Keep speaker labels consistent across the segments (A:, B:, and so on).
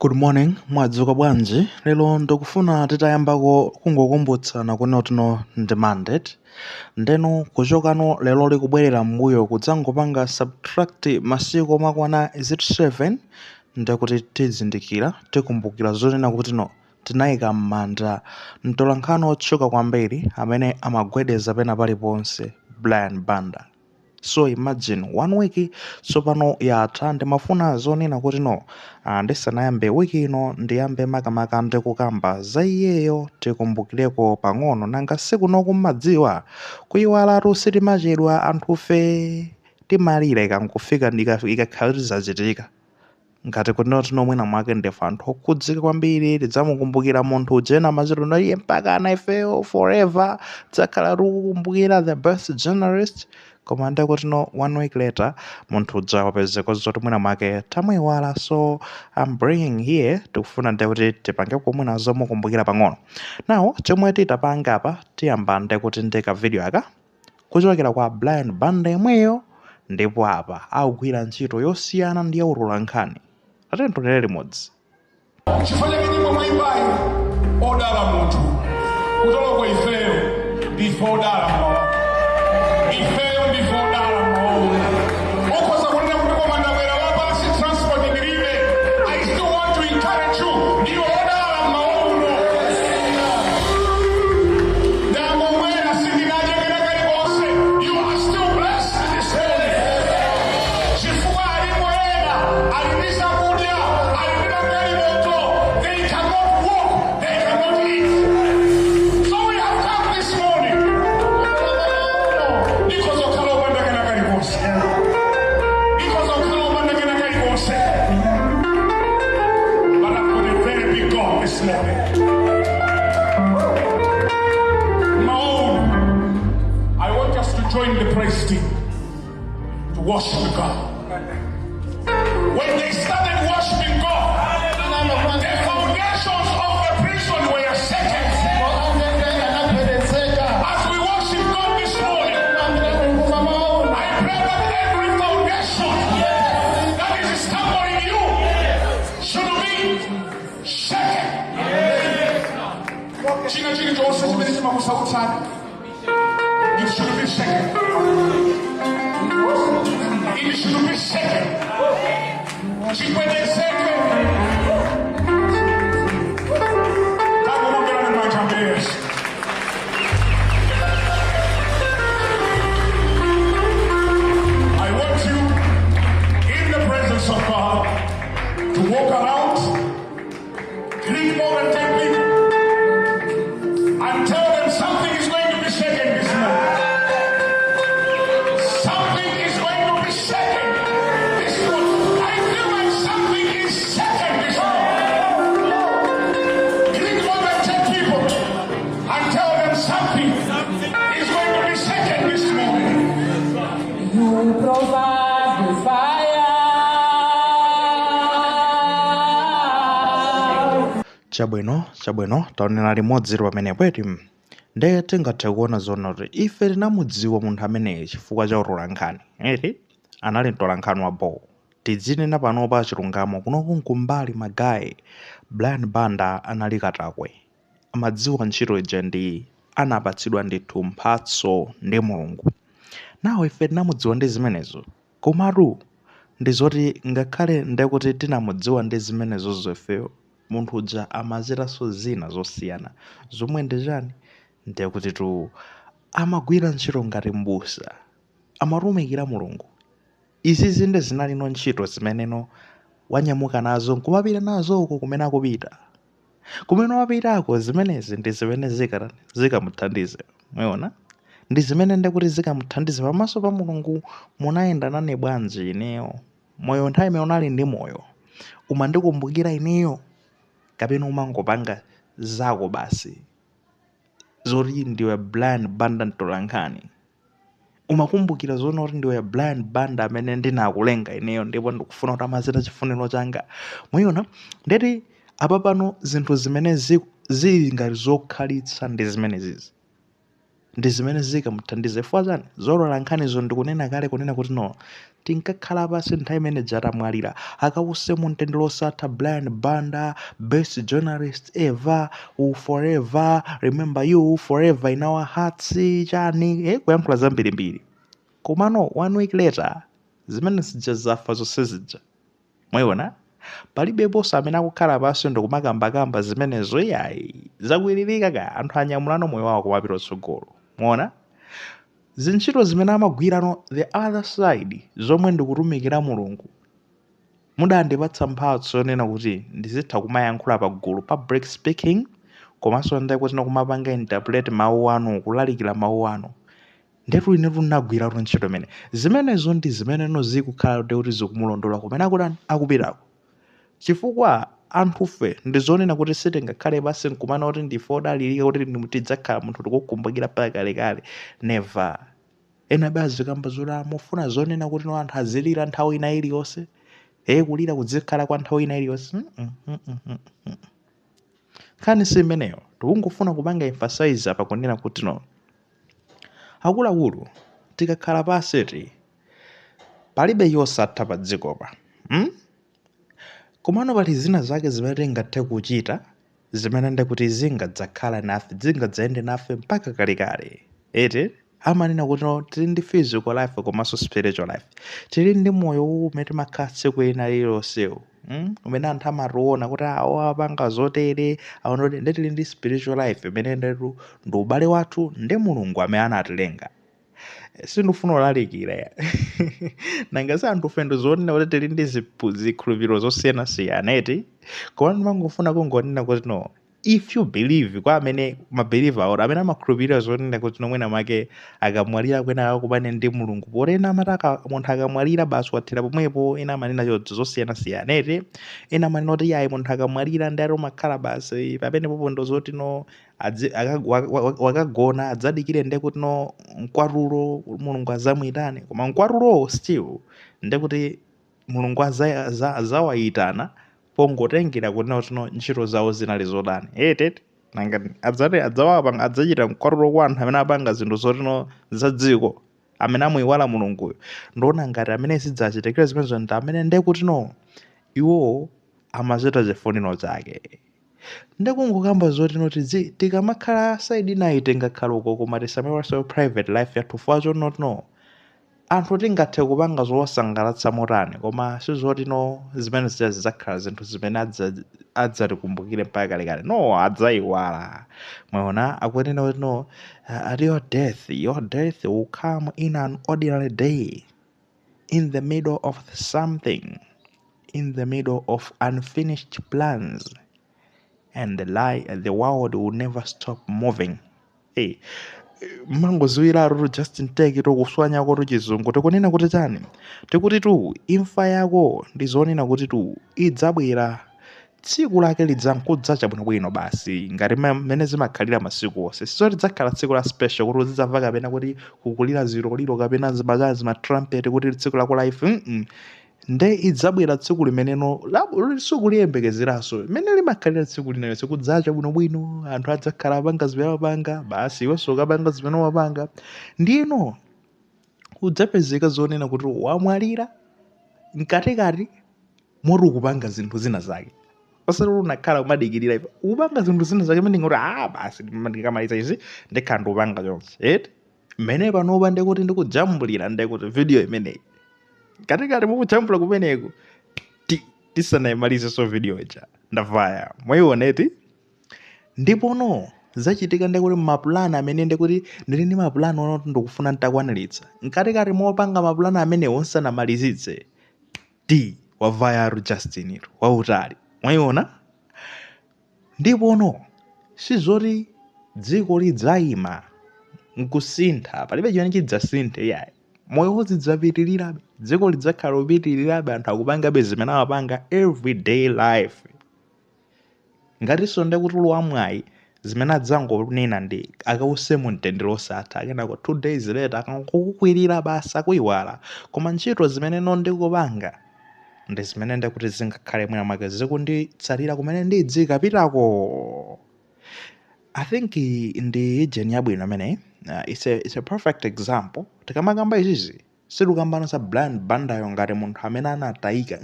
A: Good morning, mwadzuka bwanji? Lero ndikufuna titayambako kungokumbutsana kunena kuti no ndi Monday. Ndeno kuchokano lero likubwerera m'mbuyo kudzangopanga subtract masiku omakwana, is it 7? Ndekuti tizindikira, tikumbukira zonena kuti no tinayika m'manda mtolankhani otchuka kwambiri amene amagwedeza pena paliponse, Brian Banda. So imagine, one week tsopano yatha. Ndimafuna zonena kuti no ndisanayambe wiki ino, ndiyambe makamaka ndikukamba za iyeyo, tikumbukireko pang'ono. Nanga sikunoku mmadziwa kuyiwalatu, sitimachedwa anthufe, timalira ikangofika, ikakhala kuti zachitika. Ngati kuti no mwina mwake ndife anthu okhudzika kwambiri, tidzamukumbukira munthu ujena amachita iye mpaka ana ifeyo forever tidzakhala tikukumbukira the best journalist. Koma ndekuti no one week later munthu uja wapezeka zoti mwina mwake tamuyiwala. So I'm bringing here, tikufuna ndekuti tipange kumwina zomukumbukira pang'ono. Now chomwe titapanga apa, tiyamba ndekuti ndika video aka kuchokera kwa Brian Banda yemweyo, ndipo apa akugwira ntchito yosiyana ndi yautolankhani. Atiyeni limodzi.
B: Chifukwa chake nyimbo mwayimbayo, odala munthu kutoloko, ifeyo ndife odala mmawa, ifeyo ndife odala mmawa. Ukhoza kunena kuti koma ndabwera wapansi, transport ndilibe. I still want to encourage you, ndiwe odala mmawa uno. Ndangobwera, sindinadye kena kalikonse. You are still blessed this morning, chifukwa alipo ena ali ndi zakudya, ali ndi magalimoto, they cannot walk, they cannot eat. So we have come this morning because okhala opanda kena kalikonse, because okhala opanda kena kalikonse, but I've got a very big God this morning. Maono, I want us to join the praise team to worship God. When they started worshiping God, the foundations of the prison were shaken. As we worship God this morning, I pray that every foundation that is stumbling you should be shaken. China chilichonse chimene chimakusautsani, it should be shaken. It should be shaken. Chigwedezeke. Tangomuomberani manja Ambuye. I want you in the presence of God to walk around, greet more than 10 people, and tell them something is going to be shaken this morning. Something is going to be shaken this morning. I feel like something is shaken this morning. Greet more than 10 people and tell them something is going to be shaken this morning.
C: You provide the fire.
A: Chabwino, chabwino, taonera limodzi pamenepo eti. Nde tingathe kuona zoona kuti ife tinamudziwa munthu ameneyi chifukwa cha utolankhani eti. Anali mtolankhani wa ball. Tidzinena panopa chilungamo, kunoku nkumbali ma guy, Brian Banda anali katakwe, amadziwa ntchito ija ndi anapatsidwa ndithu mphatso ndi Mulungu. Nawo ife tinamudziwa ndi zimenezo. Komatu ndi zoti ngakhale ndekuti tinamudziwa ndi zimenezozo ifeyo, munthu uja amachitanso zina zosiyana, zomwe ndi chani? Ndekuti tu amagwira ntchito ngati mbusa, amatumikira Mulungu. Izizi ndi zinalino ntchito zimeneno wanyamuka nazo nkumapita nazo uko kumene akupita, kumene wapitako. Zimenezi ndi zimene zikamuthandize. Mwaona, ndi zimene ndekuti zikamuthandize pamaso pa Mulungu. Munayenda nane bwanji ineyo moyo? Nthawi imene unali ndi moyo, umandikumbukira ineyo kapena umangopanga zako basi, zoti ndiwe Brian Banda mtolankhani? Umakumbukira zoona kuti ndiwe Brian Banda amene ndinakulenga ineyo, ndipo ndikufuna kuti amazita chifuniro changa? Mwayiona, ndeti apa pano zinthu zimene zili ngati zokhalitsa ndi zimenezizi. Ndi zimene zikamuthandize. Chifukwa chani? Zolola nkhanizo ndikunena kale kunena kuti no, tinkakhala pansi nthawi imene atamwalira, akawuse mu mtendere osatha Brian Banda, best journalist ever, will forever remember you, forever in our hearts, chani, kuyankhula zambirimbiri. Komano one week later zimene zija zafa zonse zija. Mwayiona, palibeponso amene akukhala pansi ndikumakambakamba zimenezo, iyayi, zakwiririka ka. Anthu anyamulano moyo wawo kumapita utsogolo. Muona zintchito zimene amagwirano the other side, zomwe ndikutumikira Mulungu. Mudandipatsa mphatso yonena kuti ndizitha kumayankhula pagulu, public speaking, komanso ndekuti kumapanga interpret mawu anu, kulalikira mawu anu. Ndetu inetu ndinagwiratu ntchito imene. Zimenezo ndi zimeneno zikukhala kuti zikumulondola kumene akutani, akupitako, chifukwa anthufe ndizonena kuti sitingakhale basi nkumana kuti ndife odalirika kuti tidzakhala munthu tikukumbukira paka kalekale. Never. Ena abe azikamba zoti mufuna zonena kuti no, anthu azilira nthawi ina iliyonse, kulira kudzikhala kwa nthawi ina iliyonse. Nkhani si imeneyo. Tikungofuna kupanga emphasize apa kunena kuti no, akuluakulu, tikakhala paseti palibe yosatha pa dzikopa, Komano pali zina zake zimene tingathe kuchita zimene ndikuti zingadzakhala nafe, zingadzayende nafe mpaka kalekale, eti? Amanena kuti no, tili ndi physical life komanso spiritual life. Tili ndi moyo uwu umene timakhala tsiku lina lililonsewu, Umene anthu amationa kuti awo apanga zotere, awo ndi tili ndi spiritual life imene ndetu ndi ubale wathu ndi Mulungu amene anatilenga. Sindifuna kulalikira ya, nanga si anthu fe ndizonena kuti tili ndi zikhulupiriro zosiyanasiyana, eti? Koma ndimangofuna kungonena kuti no, if you believe, kwa amene ma believer or amene amakhulupirira zonena kuti nomwena make akamwalira kwena akakumane ndi Mulungu, poti ena amati munthu akamwalira basi wathera pomwepo. Ena amanena choncho, zosiyanasiyana, eti? Ena amanena kuti yayi, munthu akamwalira ndi ati umakhala basi pamenepopo, ndozoti no, wakagona, adzadikire nde kuti no, mkwatulo, Mulungu azamuyitane. Koma mkwatulowo still ndekuti Mulungu azawayitana pongotengera kunena kuti no, ntchito zawo zinali zotani, ete? Nanga adzati adzawapanga, adzachita mkwatulo kwa anthu amene apanga zinthu zotino za dziko, amene amuyiwala Mulunguyo? Ndiona ngati amene zidzachitikira zimenezo ndi amene ndekuti no, iwowo amachita chifuniro chake. Ndikungokamba zoti no, tikamakhala side inayi tingakhala uko, koma tisamayiwalenso private life yathu chifukwa chonoti no, anthu tingathe kupanga zowasangalatsa motani, koma sizoti no, zimene zija zidzakhala zinthu zimene adzatikumbukire mpaka kalekale. No, adzayiwala. Mwaona, akunena kuti no, at your death, your death will come in an ordinary day, in the middle of something, in the middle of unfinished plans, and the world will never stop moving. Hey, mangoziwiratu Justin Take tokuswanyako tu chizungu. Tikunena kuti chani? Tikuti tu imfa yako ndizonena kuti tu idzabwera, tsiku lake lidzakudzacha bwinobwino basi, ngati mmene zimakhalira masiku onse. Sizoti lidzakhala tsiku la special kuti uzidzamva kapena kuti kukulira ziloliro kapena zimachazi, zima trumpet, kuti tsiku lako la imfa. Nde idzabwera tsiku limeneno sikuliyembekezeranso, mmene limakhalira tsiku linalonse, kudzacha bwinobwino, anthu adzakhala apanga zimene amapanga basi, iwenso ukapanga zimene umapanga. Ndiyeno udzapezeka zonena kuti wamwalira mkatikati moti ukupanga zinthu zina zake, osati unakhala kumadikirira ife, ukupanga zinthu zina zake mene ngoti basi, ndikamaliza izi ndikhala ndikupanga chonse, eti? Mmene panopa ndikuti ndikujambulira, ndikuti video imeneyi, katikati mukujambula kumeneku, tisanayimalizenso video ija ndavaya. Mwayiona, eti? Ndipono zachitika ndikuti mapulani amene ndikuti ndili ndi mapulani onoti ndikufuna ntakwaniritsa, mkatikati mopanga mapulani amenewo nsanamalizitse, ti wavayaru Justin wautali. Mwayiona? Ndipono sizoti dziko lidzayima nkusintha, palibe chimene chidzasinthe, yayi. Moyo uzidzapitirirabe, dziko lidzakhala lupitirirabe, anthu akupangabe zimene amapanga everyday life. Ngatinso ndekuti wamwayi, zimene adzangonena ndi akause mu mtendere osatha, kenako 2 days later akangokukwirira basi, akuyiwala. Koma ntchito zimene no ndikupanga ndi zimene ndikuti zingakhale mwina mwake zikunditsalira kumene ndidzikapitako. I think ndi ijeni yabwino imeneyi. It's a perfect example. Tikamakamba izizi, sitikukambano za Brian Bandayo ngati munthu amene anatayika,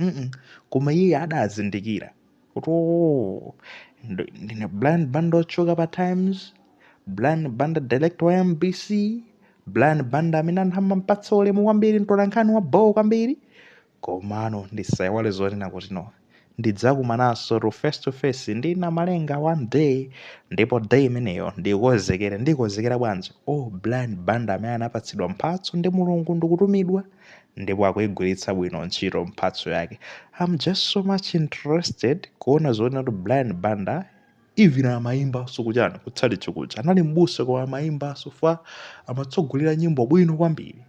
A: Koma iye adazindikira kuti, "Oh, ndine Brian Banda otchuka pa Times, Brian Banda director wa MBC, Brian Banda amene anthu amampatsa ulemu kwambiri, mtolankhani wa bowo kwambiri, komano ndisayiwale zonena kuti no, ndidzakumananso to face to face ndi Namalenga one day, ndipo day imeneyo ndikonzekere." Ndikonzekera bwanji? Oh, Brian Banda amene anapatsidwa mphatso ndi Mulungu ndikutumidwa, ndipo akuyigwiritsa bwino ntchito mphatso yake. I'm just so much interested kuona zoona kuti Brian Banda even amayimbanso kuchani, kutchalitchi kuja anali mbusa, koma amayimbanso fa, amatsogolera nyimbo bwino kwambiri.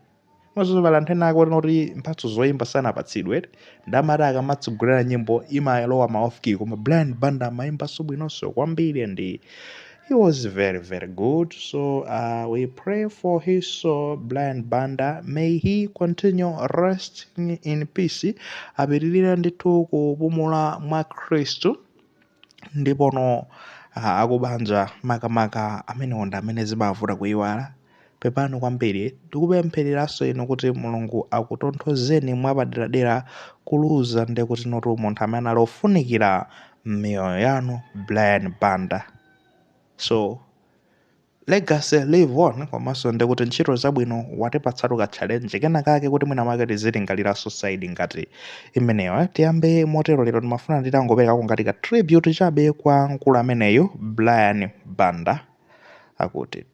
A: Mazozo pala anthu ena akuona kuti mphatso zoyimba sanapatsidwe, ndamati akamatsogolera nyimbo imalowa ma off key, koma Brian Banda amayimbanso bwinonso kwambiri and he was very very good. So we pray for his soul, Brian Banda. May he continue resting in peace. Apitirire ndithu kupumula mwa Khristu. Ndipono akubanja makamaka amenewo ndi amene zimavuta kuyiwala, pepani kwambiri. Ndikupemphereranso inu kuti Mulungu akutonthozeni mwapaderadera kuluza ndi kuti notu munthu amene ali ofunikira m'miyoyo yanu, Brian Banda. So legacy live on, komanso ndikuti ntchito zabwino watipatsatu ka challenge kenakake kuti mwina mwake tizilingalira society ngati imeneyo, eh. Tiyambe motero lero, ndimafuna nditangoperekako ngati ka tribute chabe kwa mkulu ameneyo, Brian Banda, akuti.